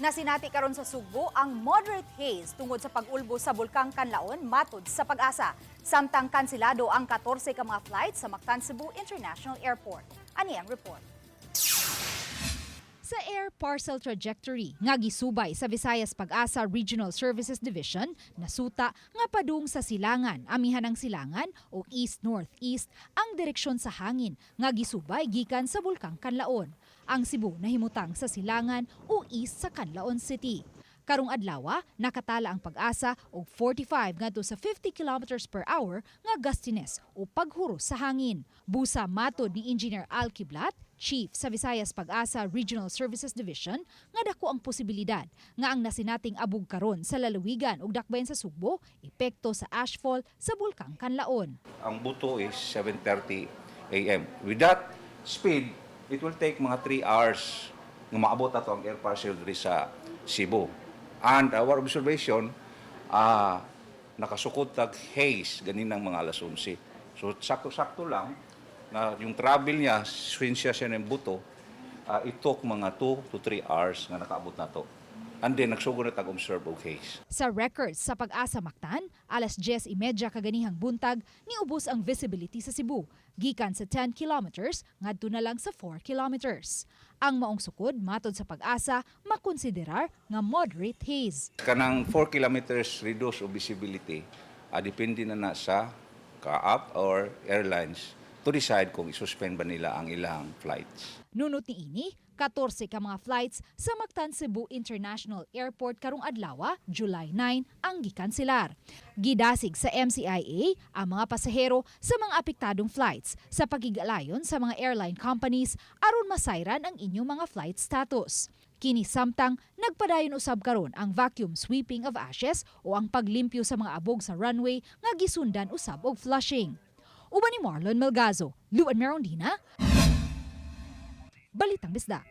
Nasinati karon sa Sugbo ang moderate haze tungod sa pag-ulbo sa Bulkang Kanlaon, matud sa PAGASA. Samtang kansilado ang 14 ka mga flights sa Mactan Cebu International Airport. Ani ang report. Sa Air Parcel Trajectory nga gisubay sa Visayas PAGASA Regional Services Division, nasuta nga padung sa silangan, amihan ng silangan o east-northeast ang direksyon sa hangin nga gisubay gikan sa Bulkang Kanlaon. Ang Cebu nahimutang sa silangan o east sa Canlaon City. Karong adlaw, nakatala ang PAGASA og 45 ngadto sa 50 kilometers per hour nga gustiness o paghuros sa hangin. Busa matod ni Engineer Al Kiblat, Chief sa Visayas PAGASA Regional Services Division, nga dako ang posibilidad nga ang nasinating abog karon sa lalawigan ug dakbayan sa Sugbo, epekto sa ashfall sa Bulkang Kanlaon. Ang buto is 7:30 a.m. With that speed, it will take mga 3 hours nga maabot ato ang air parcel diri sa Cebu. And our observation, nakasukod tag haze ganinang mga alas 11. So sakto-sakto lang na yung travel niya, since siya siya ng buto, it took mga 2 to 3 hours nga nakaabot na to. And then, nagsugod na tag observe og haze. Sa records sa PAGASA Mactan, alas 10:30 kaganihang buntag, niubos ang visibility sa Cebu, gikan sa 10 kilometers ngadto na lang sa 4 kilometers. Ang maong sukod, matod sa PAGASA, makonsiderar nga moderate haze. Kanang 4 kilometers reduce of visibility, depende na na sa CAAP or airlines to decide kung isuspend ba nila ang ilang flights. Nunot niini, 14 ka mga flights sa Mactan Cebu International Airport karong adlaw, July 9, ang gikanselar. Gidasig sa MCIA ang mga pasahero sa mga apektadong flights sa pagigalayon sa mga airline companies aron masayran ang inyong mga flight status. Kini samtang nagpadayon usab karon ang vacuum sweeping of ashes o ang paglimpyo sa mga abog sa runway nga gisundan usab og flushing. Uban ni Marlon Melgazo, Luan Merondina, Balitang Bisdak.